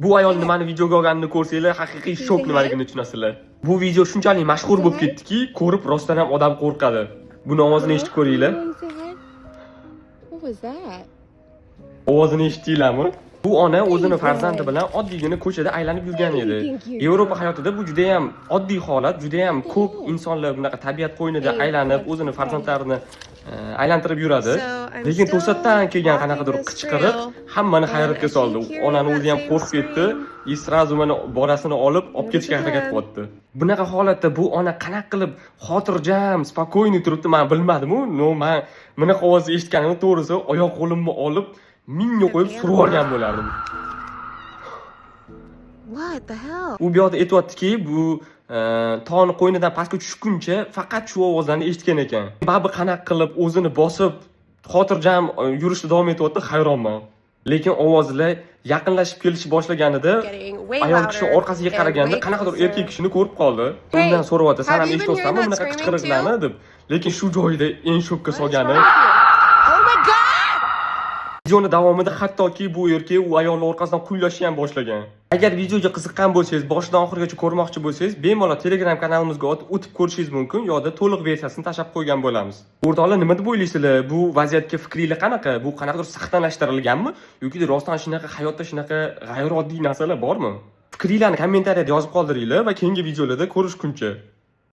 Bu ayol nimani videoga olganini ko'rsanglar, haqiqiy shok nimaligini tushunasizlar. Bu video shunchalik mashhur bo'lib ketdiki, ko'rib rostdan ham odam qo'rqadi. Buni ovozini eshitib ko'ringlar. Say hi. What was that? Ovozini eshitdinglarmi? Bu ona o'zini farzandi bilan oddiygina ko'chada aylanib yurgan edi. Yevropa hayotida bu juda ham oddiy holat, juda ham ko'p insonlar bunaqa tabiat qo'ynida aylanib, o'zini farzandlarini aylantirib yuradi. Lekin to'satdan kelgan qanaqadir qichqiriq hammani hayratga soldi. Onani o'zi ham qo'rqib ketdi и сразу mana bolasini olib ketishga harakat qilyapti. Bunaqa holatda bu ona qanaqa qilib xotirjam, спокойный turibdi, man bilmadim-u. Но man bunaqa ovoz eshitganimda, to'g'risi, oyoq qo'limni olib, mingga qo'yib surib yuborgan bo'lardim. What the hell? U bu yoqda aytyaptiki, bu tog'ni qo'ynidan pastga tushguncha faqat shu ovozlarni eshitgan ekan. Baribir qanaqa qilib o'zini bosib, xotirjam yurishda davom etyapti, hayronman. Lekin ovozlar yaqinlashib kelishni boshlaganida ayol kishi orqasiga qaraganda qanaqadir erkak kishini ko'rib qoldi. Undan so'rayapti, "San ham eshityapsanmi bunaqa qichqiriqlarni?" deb. Lekin shu joyida eng shokka solgani Oh my God! videoni davomida hattoki bu erkak u ayolni orqasidan kuylashni ham boshlagan. Agar videoga qiziqqan bo'lsangiz, boshidan oxirigacha ko'rmoqchi bo'lsangiz, bemalol Telegram kanalimizga o'tib ko'rishingiz mumkin, yoda to'liq versiyasini tashlab qo'ygan bo'lamiz. O'rtoqlar, nima deb o'ylaysizlar? Bu vaziyatga fikringlar qanaqa? Bu qanaqadir sahnalashtirilganmi yoki rostdan shunaqa hayotda shunaqa g'ayrioddiy narsalar bormi? Fikringlarni kommentariyada yozib qoldiringlar va keyingi videolarda ko'rishguncha.